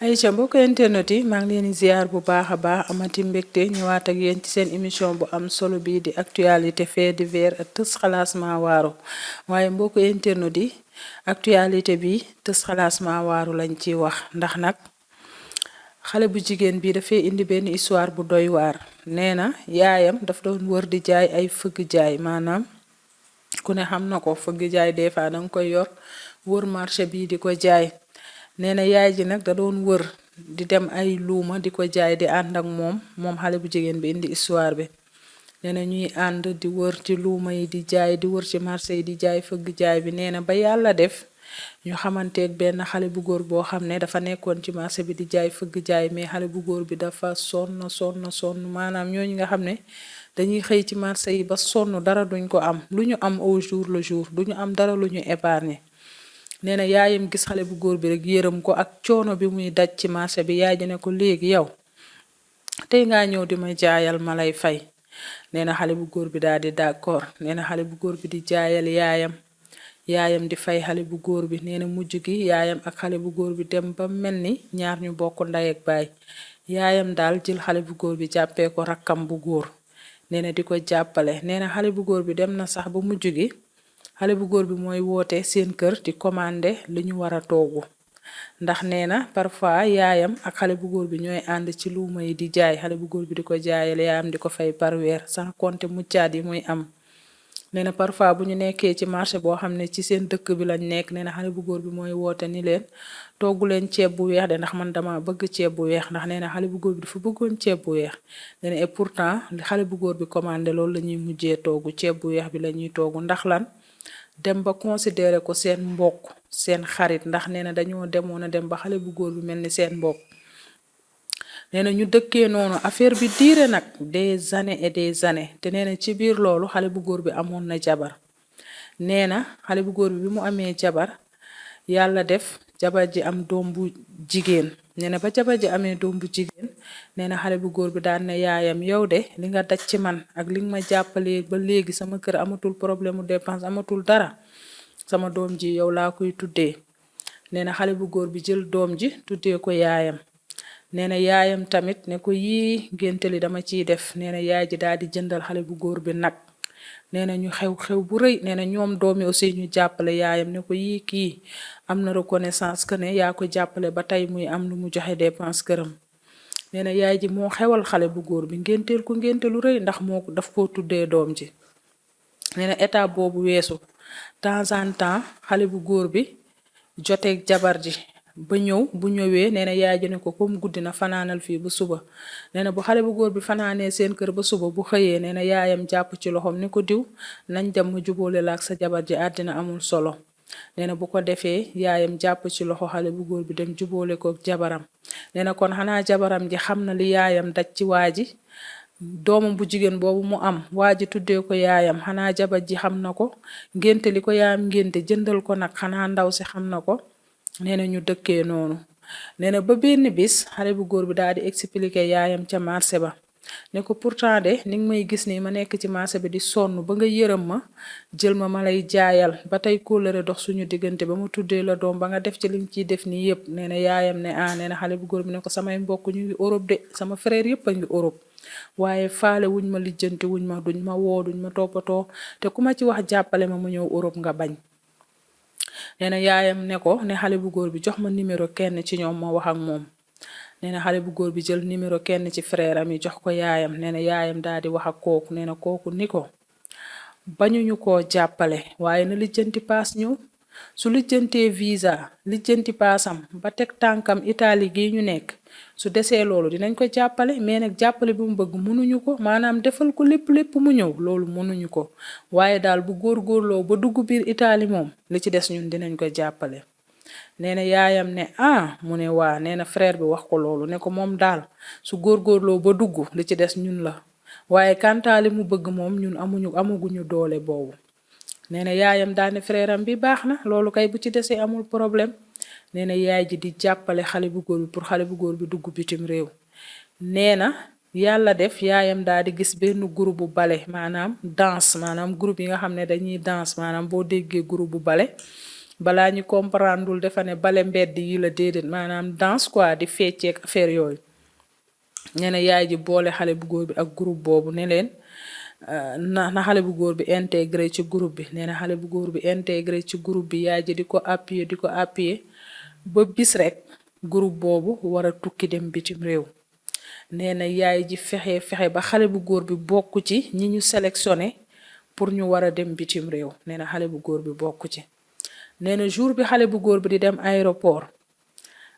Aïcha mbokk internet yi maa ngi leen di ziar bu baax a baax amati mbégte ñëwaat ak yéen ci seen émission bu am solo bii di actualité fait divers ak tës xalaasma waaru waaye mbokk internet yi actualité bi tës xalaasma waaru lañ ciy wax ndax nag xale bu jigéen bi dafay indi benn histoire bu doy waar nee na yaayam daf doon wër di jaay ay fëgg jaay maanaam ku ne xam na ko fëgg jaay des fois danga koy yor wër marché bi di ko jaay. nee na yaay ji nag da doon wër di dem ay luuma di ko jaay di ànd ak moom xale bu jigéen bi indi histoire bi nee na ñuy ànd di wër ci luuma yi di jaay di wër ci marché yi di jaay fëgg jaay bi nee na ba yàlla def ñu xamanteeg benn xale bu góor boo xam ne dafa nekkoon ci marché bi di jaay fëgg jaay mais xale bu góor bi dafa sonn maanaam ñooñu nga xam ne dañuy xëy ci marché yi ba sonn dara duñ ko am lu ñu am au jour le jour duñu am dara lu ñu épargner. nee na yaayam gis xale bu góor bi rek yërëm ko ak coono bi muy daj ci marché bi yaay ji ne ko léegi yow tey ngaa ñëw di ma jaayal ma lay fay nee na xale bu góor bi daal di d'accord nee na xale bu góor bi di jaayal yaayam di fay xale bu góor bi nee na mujj gi yaayam ak xale bu góor bi dem ba mel ni ñaar ñu bokk ndey ak baay yaayam daal jël xale bu góor bi jàppee ko rakkam bu góor nee na di ko jàppale nee na xale bu góor bi dem na sax ba mujj gi xale bu góor bi mooy woote seen kër di commandé li ñu war a toogu ndax nee na parfois yaayam ak xale bu góor bi ñooy ànd ci luuma yi di jaay xale bu góor bi di ko jaayal yaayam di ko fay par weer sans compter muccaat yi muy am. nee na parfois bu ñu nekkee ci marché boo xam ne ci seen dëkk bi lañ nekk nee na xale bu góor bi mooy woote ni leen toggu leen ceeb bu weex de ndax man dama bëgg ceeb bu weex ndax nee na xale bu góor bi dafa bëggoon ceeb bu weex nee na et pourtant xale bu góor bi commandé loolu la ñuy mujjee toogu ceeb bu weex bi la ñuy toogu ndax lan. dem ba considéré ko seen mbokk seen xarit ndax nee na dañoo demoon a dem ba xale bu góor bi mel ni seen mbokk nee na ñu dëkkee noonu affaire bi diire nag des années et des années te nee na ci biir loolu xale bu góor bi amoon na jabar nee na xale bu góor bi mu amee jabar yàlla def jabar ji am doom bu jigéen nee na ba jabar ji amee doom bu jigéen nee na xale bu góor bi daan ne yaayam yow de li nga daj ci man ak li nga ma jàppalee ba léegi sama kër amatul problème mu dépense amatul dara sama doom ji yow laa koy tuddee nee na xale bu góor bi jël doom ji tuddee ko yaayam nee na yaayam tamit ne ko yii ngénte li dama ciy def nee na yaay ji daal di jëndal xale bu góor bi nag nee na ñu xew bu rëy nee na ñoom doomi aussi ñu jàppale yaayam ne ko yii kii am na reconnaissance que ne yaa ko jàppale ba tey muy am lu mu joxe dépense këram nee na yaay ji moo xewal xale bu góor bi ngénteel ko ngénte lu rëy ndax moo daf koo tuddee doom ji nee na état boobu weesu temps en temps xale bu góor bi joteeg jabar ji ba ñëw bu ñëwee nee na yaay ji ne ko comme guddi na fanaanal fii ba suba nee na bu xale bu góor bi fanaanee seen kër ba suba bu xëyee nee na yaayam jàpp ci loxoom ne ko diw nañ dem ma jubóole la ak sa jabar ji àddina amul solo nee na bu ko defee yaayam jàpp ci loxo xale bu góor bi dem jubóole ko jabaram nee na kon xanaa jabaram ji xam na li yaayam daj ci waa ji doomam bu jigéen boobu mu am waa ji tuddee ko yaayam xanaa jabar ji xam na ko ngénte li ko yaayam ngénte jëndal ko nag xanaa ndaw si xam na ko nee na ñu dëkkee noonu nee na ba benn bis xale bu góor bi daal di expliquer yaayam ca marché ba ne ko pourtant de ni nga may gis nii ma nekk ci marché bi di sonn ba nga yërëm ma jël ma lay jaayal ba tey kóllëre dox suñu diggante ba ma tuddee la doom ba nga def ci li nga ciy def nii yëpp nee na yaayam ne nee na xale bu góor bi ne ko samay mbokk ñu ngi Europe de sama frère yëpp a ngi Europe waaye faale wuñ ma lijjanti wuñ ma duñ ma woo duñ ma toppatoo te ku ma ci wax jàppale ma ñëw Europe nga bañ. nee na yaayam ne ko ne xale bu góor bi jox ma numéro kenn ci ñoom ma wax ak moom nee na xale bu góor bi jël numéro kenn ci frère am yi jox ko yaayam nee na yaayam daal di wax ak kooku nee na kooku ni ko bañuñu koo jàppale waaye na lijjanti paas ñëw su lijjantee visa lijjanti paasam ba teg tànkam Italie gi ñu nekk su desee loolu dinañ ko jàppale mais nag jàppale bi mu bëgg mënuñu ko maanaam defal ko lépp mu ñëw loolu mënuñu ko waaye daal bu góorgóorloo ba dugg biir Italie moom li ci des ñun dinañ ko jàppale nee na yaayam ne mu ne waa nee na frère bi wax ko loolu ne ko moom daal su góorgóorloo ba dugg li ci des ñun la waaye kantaali mu bëgg moom ñun amaguñu doole boobu nee na yaayam daane frère am bi baax na loolu kay bu ci desee amul problème nee na yaay ji di jàppale xale bu góor bi pour xale bu góor bi dugg bitim réew nee na yàlla def yaayam daal di gis benn groupe bu bale maanaam danse maanaam groupe yi nga xam ne dañuy danse maanaam boo déggee groupe bu bale balaa ñu comprendreul defa ne bale mbedd yi la déedéet maanaam danse quoi di fecceek affaire yooyu. nee na yaay ji boole xale bu góor bi ak groupe boobu ne leen na xale bu góor bi intégré ci groupe bi nee na xale bu góor bi intégré ci groupe bi yaay ji di ko appuyer ba bis rek groupe boobu war a tukki dem bitim réew. nee na yaay ji fexe ba xale bu góor bi bokk ci ñi ñu sélectionné pour ñu war a dem bitim réew. nee na xale bu góor bi bokk ci. nee na jour bi xale bu góor bi di dem aéroport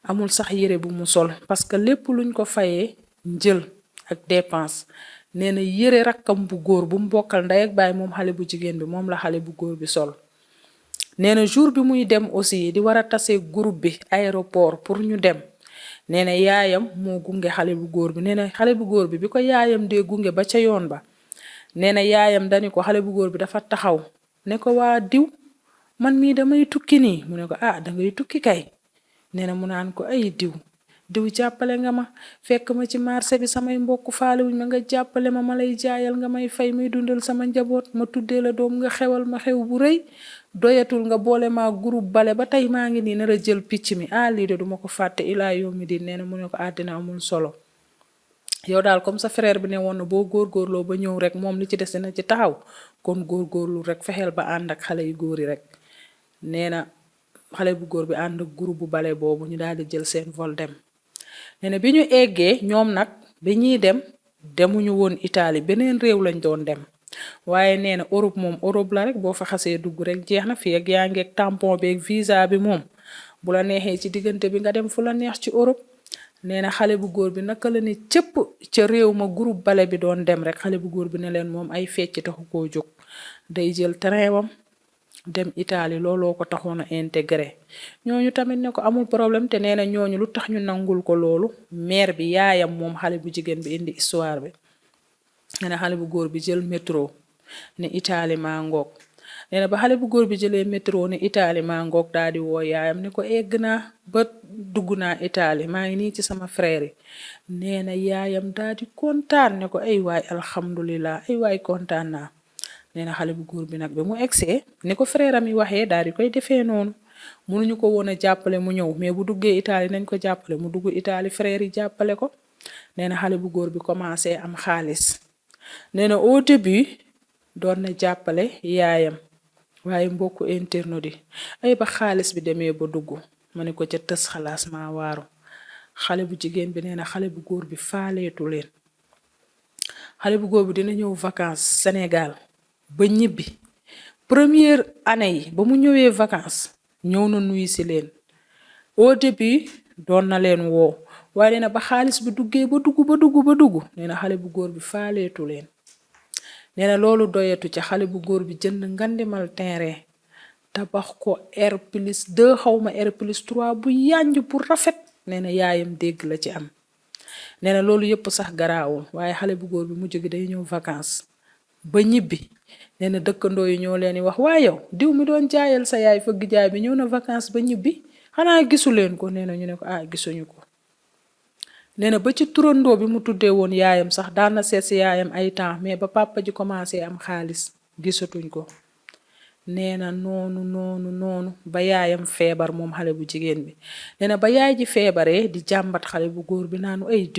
amul sax yére bu mu sol parce que lépp luñ ko fayee njël ak dépense. nee na yére rakkam bu góor bu mu bokkal ndey ak baay moom xale bu jigéen bi moom la xale bu góor bi sol. nee na jour bi muy dem aussi di war a tase groupe bi aéroport pour ñu dem. nee na yaayam moo gunge xale bu góor bi nee na xale bu góor bi ko yaayam dee gunge ba ca yoon ba. nee na yaayam dani ko xale bu góor bi dafa taxaw ne ko waa diw man mii damay tukki nii mu ne ko dangay tukki kay. nee na mu naan ko ay diw jàppale nga ma fekk ma ci marché bi samay mbokk faalewuñ ma nga jàppale ma lay jaayal nga may fay muy dundal sama njaboot ma tuddee la doom nga xewal ma xew bu rëy doyatul nga boole ma groupe bale ba tey maa ngi nii nar a jël picc mi lii de duma ko fàtte ilaa yow mi di nee na mu ne ko àddina amul solo. yow daal comme sa frère bi ne woon na boo góorgóorloo ba ñëw rek moom li ci des na ci taxaw kon góorgóorlu rek fexeel ba ànd ak xale yu góor yi rek. nee na xale bu góor bi ànd ak groupe bu bale boobu ñu daal di jël seen vol dem. nee na bi ñu eggee ñoom nag bi ñuy dem demuñu woon Italie beneen réew lañ doon dem waaye nee na Europe moom Europe la rek boo fa xasee dugg rek jeex na fi ak yaa ngi ak tampon bi ak visa bi moom bu la neexee ci diggante bi nga dem fu la neex ci Europe. nee na xale bu góor bi naka la ne cëpp ca réew ma groupe bale bi doon dem rek xale bu góor bi ne leen moom ay fecc taxu koo jóg day jël train wam dem Italie looloo ko taxoon a intégré. ñooñu tamit ne ko amul problème te nee na ñooñu lu tax ñu nangul ko loolu mère bi yaayam moom xale bu jigéen bi indi histoire bi. nee na xale bu góor bi jël métro ne Italie maa ngoog. nee na ba xale bu góor bi jëlee métro ne Italie maa ngoog daal di woo yaayam ne ko egg naa ba dugg naa Italie maa ngi nii ci sama frère yi. nee na yaayam daal di kontaan ne ko ay waay alhamdulilah ay waay kontaan naa. nee na xale bu góor bi nag ba mu egsee ni ko frère am yi waxee daal di koy defee noonu mënuñu ko woon a jàppale mu ñëw mais bu duggee Italie nañ ko jàppale mu dugg Italie frère yi jàppale ko. nee na xale bu góor bi commencé am xaalis. nee na au début doon na jàppale yaayam waaye mbokku internet yi ay ba xaalis bi demee ba dugg ma ne ko ca tës xalaas maa waaru. xale bu jigéen bi nee na xale bu góor bi faaleetu leen. xale bu góor bi dina ñëw vacances Sénégal ba ñibbi première année yi ba mu ñëwee vacances ñëw na nuyu si leen au début doon na leen woo waaye nee na ba xaalis bi duggee ba dugg nee na xale bu góor bi faaleetu leen. nee na loolu doyatu ca xale bu góor bi jënd ngandimal terrain tabax ko R+2 xawma R+3 bu yànj bu rafet. nee na yaayam dégg la ci am. nee na loolu yëpp sax garaawul waaye xale bu góor bi mujj gi day ñëw vacances ba ñibbi. nee na dëkkandoo yi ñoo leen di wax waa yow diw mi doon jaayal sa yaay fëgg jaay bi ñëw na vacances ba ñibbi xanaa gisu leen ko. nee na ñu ne ko gisuñu ko. nee na ba ci turandoo bi mu tuddee woon yaayam sax daan na seet si yaayam ay temps mais ba papa ji commencé am xaalis gisatuñ ko. nee na noonu ba yaayam feebar moom xale bu jigéen bi. nee na ba yaay ji feebaree di jàmbat xale bu góor bi naanu ay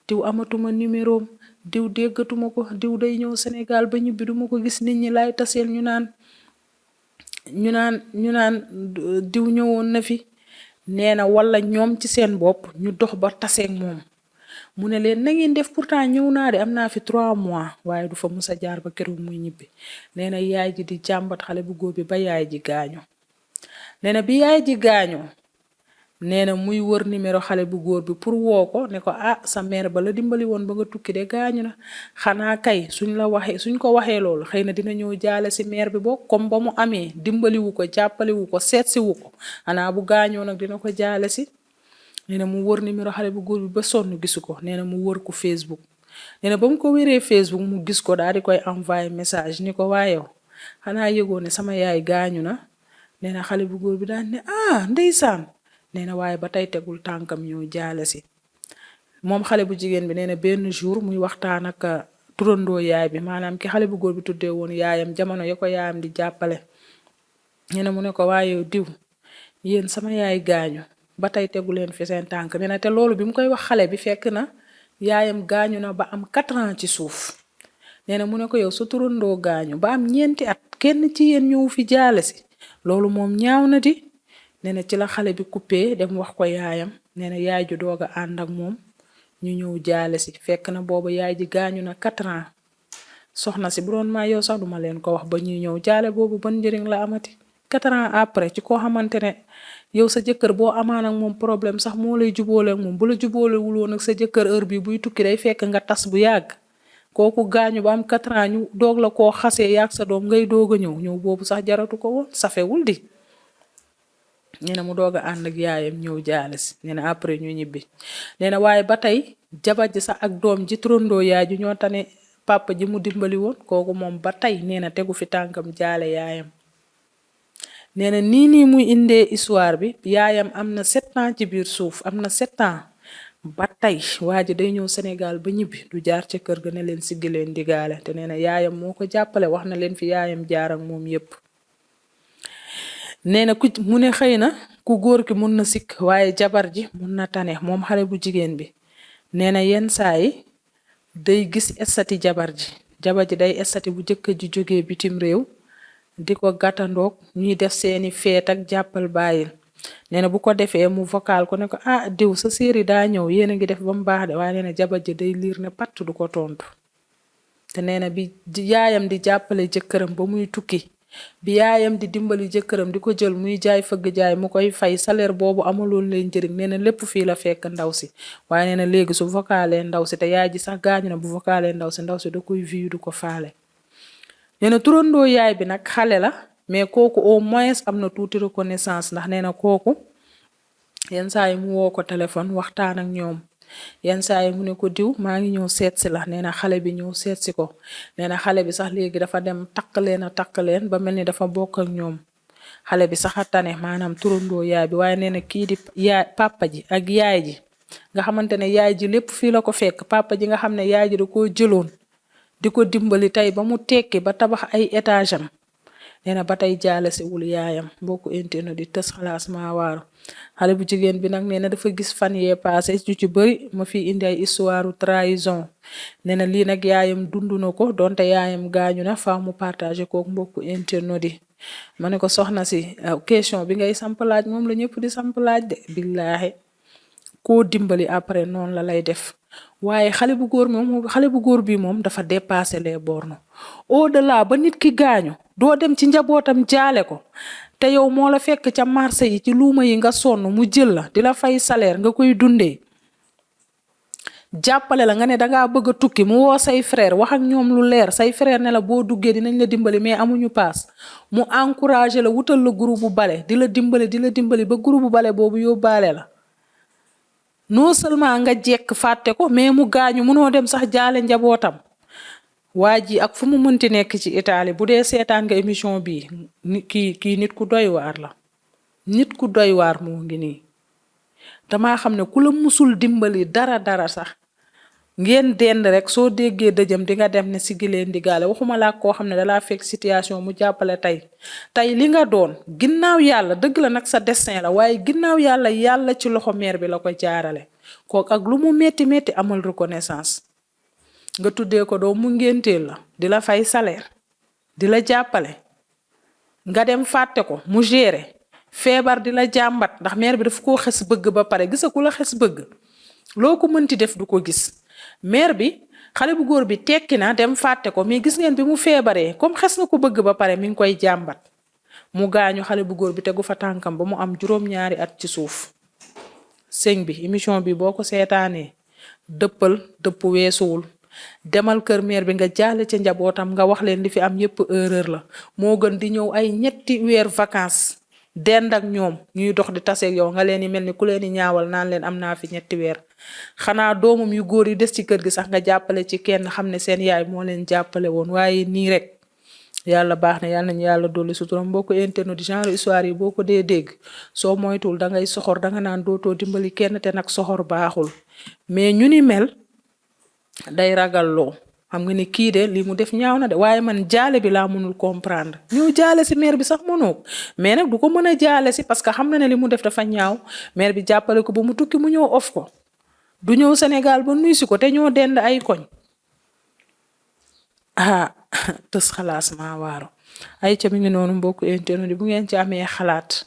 diw amatuma numéro diw déggatuma ko diw day ñëw Sénégal ba ñibbi duma ko gis nit ñi laay taseel ñu naan diw ñëwoon na fi. nee na wala ñoom ci seen bopp ñu dox ba taseeg moom mu ne leen na ngeen def pourtant ñëw naa de am naa fi 3 mois waaye du fa musa jaar ba keroog muy ñibbi. nee na yaay ji di jàmbat xale bu góor bi ba yaay ji gaañu. nee na bi yaay ji gaañu nee na muy wër numéro xale bu góor bi pour woo ko ne ko sa mère ba la dimbali woon ba nga tukki de gaañu na xanaa kay suñ ko waxee loolu xëy na dina ñëw jaale si mère bi boo comme ba mu amee dimbaliwu ko jàppalewu ko seetsiwu ko xanaa bu gaañoo nag dina ko jaale si. nee na mu wër numéro xale bu góor bi ba sonn gisu ko. nee na mu wër ko Facebook. nee na ba mu ko wéree Facebook mu gis ko daal di koy envoyé message ni ko waa yow xanaa yëgoo ne sama yaay gaañu na. nee na xale bu góor bi daan ne ndeysaan. nee na waaye ba tey tegul tànkam ñëw jaale si. moom xale bu jigéen bi nee na benn jour muy waxtaan ak turandoo yaay bi maanaam ki xale bu góor bi tuddee woon yaayam jamono ya ko yaayam di jàppale. nee na mu ne ko waaye diw yéen sama yaay gaañu ba tey tegu leen fi seen tànk nee na te loolu bi mu koy wax xale bi fekk na yaayam gaañu na ba am 4 ans ci suuf nee na mu ne ko yow sa turandoo gaañu ba am 4 at kenn ci yéen ñëw fi jaale si loolu moom ñaaw na di nee na ci la xale bi coupé dem wax ko yaayam nee na yaay ju doog a ànd ak moom ñu ñëw jaale si fekk na boobu yaay ji gaañu na 4 ans soxna si bu doon maa yow sax duma leen ko wax ba ñuy ñëw jaale boobu ban njëriñ la amati 4 ans après ci koo xamante ne yow sa jëkkër boo amaan ak moom problème sax moo lay jubóole ak moom bu la jubóolewul woon ak sa jëkkër heure bi buy tukki day fekk nga tas bu yàgg kooku gaañu ba am 4 ans ñu doog la koo xasee yàgg sa doom ngay doog a ñëw boobu sax jaratu ko woon safewul di nee na mu doog a ànd ak yaayam ñëw jaale si nee na après ñu ñibbi nee na waaye ba tey jabar ji sax ak doom ji turandoo yaay ji ñoo tane papa ji mu dimbali woon kooku moom ba tey nee na tegu fi tànkam jaale yaayam nee na nii muy indee histoire bi yaayam am na 7 ans ci biir suuf am na 7 ans ba tey waa ji day ñëw Sénégal ba ñibbi du jaar ca kër ga ne leen siggi leen digaale te nee na yaayam moo ko jàppale wax na leen fi yaayam jaar ak moom yépp nee na mu ne xëy na ku góor ki mun na sikk waaye jabar ji mun na tane moom xale bu jigéen bi nee na yenn saa yi day gis estati jabar ji day estati bu jëkkër ji jógee bitim réew di ko gàttandoog ñuy def seeni feet ak jàppal bàyyil nee na bu ko defee mu vocal ko ne ko diw sa séeri daa ñëw yéen a ngi def ba mu baax de waaye nee na jabar ji day liir ne patt du ko tontu te nee na bi yaayam di jàppale jëkkëram ba muy tukki bi yaayam di dimbali jëkkëram di ko jël muy jaay fëgg jaay mu koy fay salaire boobu amaloon leen njëriñ nee na lépp fii la fekk ndaw si waaye nee na léegi su vocalee ndaw si te yaay ji sax gaañu na bu vocalee ndaw si da koy viyu du ko faale nee na turandoo yaay bi nag xale la mais kooku au moins am na tuuti reconnaissance ndax nee na kooku yenn saa yi mu woo ko téléphone waxtaan ak ñoom yenn saa yi mu ne ko diw maa ngi ñëw seet si la nee na xale bi ñëw seet si ko nee na xale bi sax léegi dafa dem takk leen ba mel ni dafa bokk ak ñoom xale bi sax a tane maanaam turandoo yaay bi waaye nee na kii di yaay papa ji ak yaay ji nga xamante ne yaay ji lépp fii la ko fekk papa ji nga xam ne yaay ji da koo jëloon di ko dimbali tey ba mu tekki ba tabax ay étage am nee na ba tey jaale si wul yaayam mbokku internet di Teuss Xalass Ma Waaru xale bu jigéen bi nag nee na dafa gis fan yee passé yu ci bëri ma fi indi ay histoire trahison nee na lii nag yaayam dund na ko donte yaayam gaañu na faaw mu partagé kook mbokku internet yi ma ne ko soxna si question bi ngay samp laaj moom la ñëpp di samp laaj de billaahi koo dimbali après noonu la lay def waaye xale bu góor bi moom dafa dépassé les bornes au delà ba nit ki gaañu doo dem ci njabootam jaale ko te yow moo la fekk ca marché yi ci luuma yi nga sonn mu jël la di la fay salaire nga koy dundee jàppale la nga ne dangaa bëgg a tukki mu woo say frère wax ak ñoom lu leer say frère ne la boo duggee dinañ la dimbali mais amuñu paas mu encouragé la wutal la groupe bu bale di la dimbali ba groupe bu bale boobu yóbbaale la non seulement nga jekk fàtte ko mais mu gaañu mënoo dem sax jaale njabootam waa ji ak fu mu mënti nekk ci Italie bu dee seetaan nga émission bii kii nit ku doy waar la nit ku doy waar moo ngi nii damaa xam ne ku la musul dimbali dara sax ngeen dend rek soo déggee dëjëm di nga dem ne siggi leen digaale waxuma laa koo xam ne dalaa fekk situation mu jàppale tey li nga doon ginnaaw yàlla dëgg la nag sa destin la waaye ginnaaw yàlla ci loxo mère bi la ko jaarale kooku ak lu mu metti amal reconnaissance nga tuddee ko doo mu ngénteel la di la fay salaire di la jàppale nga dem fàtte ko mu géré feebar di la jàmbat ndax mère bi daf koo xes bëgg ba pare gisa ku la xes bëgg loo ko mënti def du ko gis mère bi xale bu góor bi tekki na dem fàtte ko mais gis ngeen bi mu feebaree comme xes na ko bëgg ba pare mi ngi koy jàmbat mu gaañu xale bu góor bi tegu fa tànkam ba mu am 2 at ci suuf sëñ bi émission bi boo ko seetaanee dëpp weesuwul demal kër mère bi nga jaale ca njabootam nga wax leen li fi am yépp erreur la moo gën di ñëw ay 3 weer vacances dend ak ñoom ñuy dox di taseeg yow nga leen di mel ni ku leen di ñaawal naan leen am naa fi 3 weer xanaa doomam yu góor yi des ci kër gi sax nga jàppale ci kenn xam ne seen yaay moo leen jàppale woon waaye nii rek yàlla baax na yàlla nañu yàlla dolli sutura mbokk internet genre histoire yi boo ko dee dégg soo moytul dangay soxor danga naan dootoo dimbali kenn te nag soxor baaxul mais ñu ni mel day ragalloo xam nga ni kii de li mu def ñaaw na de waaye man jaale bi laa mënul comprendre ñëw jaale si maire bi sax mënoo mais nag du ko mën a jaale si parce que xam na ne li mu def dafa ñaaw maire bi jàppale ko ba mu tukki mu ñëw of ko du ñëw Sénégal ba nuyu si ko te ñoo dend ay koñ tës xalaas maa waaro ay ca mi ngi noonu mbokku internet bu ngeen ci amee xalaat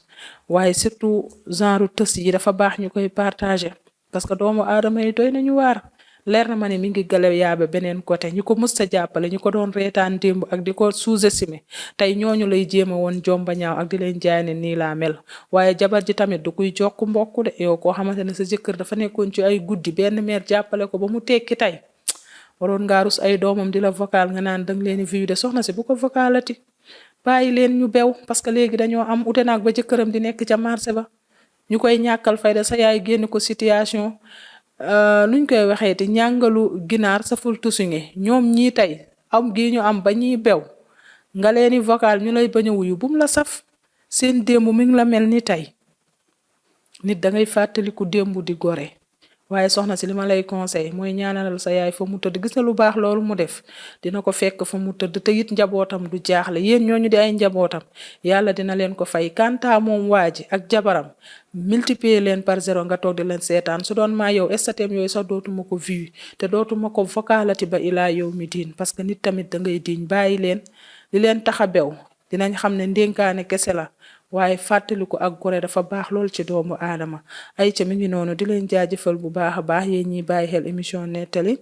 waaye surtout genre tës yi dafa baax ñu koy partager parce que doomu aadama yi doy nañu waar leer na ma ne mi ngi gale yaabe beneen côté ñi ko mësta jàppale ñi ko doon reetaan démb ak di ko sous-estimer tey ñooñu lay jéema woon jomba ñaaw ak di leen jaay ne nii laa mel waaye jabar ji tamit du kuy jokk mbokk de yow koo xamante ne sa jëkkër dafa nekkoon ci ay guddi benn meer jàppale ko ba mu tekki tey waroon ngaa rus ay doomam di la vocal nga naan danga leen view de soxna si bu ko vocalati bàyyi leen ñu bew parce que léegi dañoo am ute naag ba jëkkëram di nekk ca marché ba ñu koy ñàkkal fayda sa yaay génn ko situation nuñ koy waxee te ñàngalu ginaar saful tusuŋe ñoom ñii tey am gi ñu am ba ñuy bew nga leeni vocal ñu lay bañ a wuyu bum la saf seen démb mi ngi la mel ni tey nit dangay fàttaliku démb di gore waaye soxna si li ma lay conseil mooy ñaanalal sa yaay fa mu tëdd gis na lu baax loolu mu def dina ko fekk fa mu tëdd te it njabootam du jaaxle yéen ñooñu di ay njabootam yàlla dina leen ko fay kanta moom waa ji ak jabaram multiplier leen par 0 nga toog di leen seetaan su doon maa yow estatem yooyu sax dootuma ko view te dootuma ko vocalati ba ilaa yow mi diin parce que nit tamit da ngay diñ bàyyi leen li leen tax a bew dinañ xam ne ndénkaane kese la waaye fàttaliku ak gore dafa baax lool ci doomu aadama ay ca mi ngi noonu di leen jaajëfal bu baax a baax yéen ñiy bàyyi xel émission nettali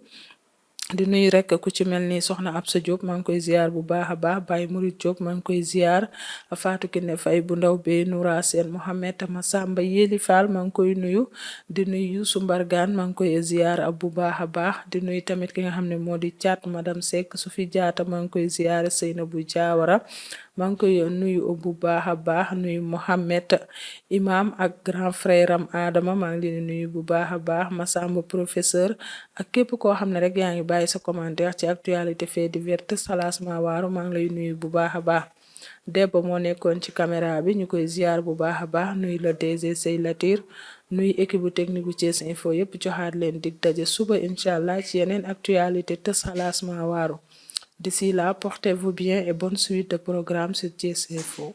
di nuyu rek ku ci mel ni soxna Absa Diop maa ngi koy ziar bu baax a baax Baye Murid Diop maa ngi koy ziar Fatou Kiné Faye bu ndaw be Noura Sène Mohamed Massamba Yeli Fall maa ngi koy nuyu di nuyu Youssou Mbargane maa ngi koy ziar bu baax a baax di nuyu tamit ki nga xam ne moo di Thiat madame Seck su fi jaata maa ngi koy ziar Seynabou Diawara maa ngi koy nuyu bu baax a baax nuyu Mohamed imam ak grand frère am Adama maa ngi leen nuyu bu baax a baax Massamba professeur ak képp koo xam ne rek yaa ngi bàyyi sa commentaire ci actualité fait divers xalaas ma waaru maa ngi lay nuyu bu baax a baax Debba moo nekkoon ci caméra bi ñu koy ziar bu baax a baax nuyu la DG Sey Latir nuyu équipe bu technique bu Thiès Info yépp joxaat leen dig daje suba incha allah ci yeneen actualité xalaas ma waaru. D'ici là, portez-vous bien et bonne suite de programme sur Thiès Info.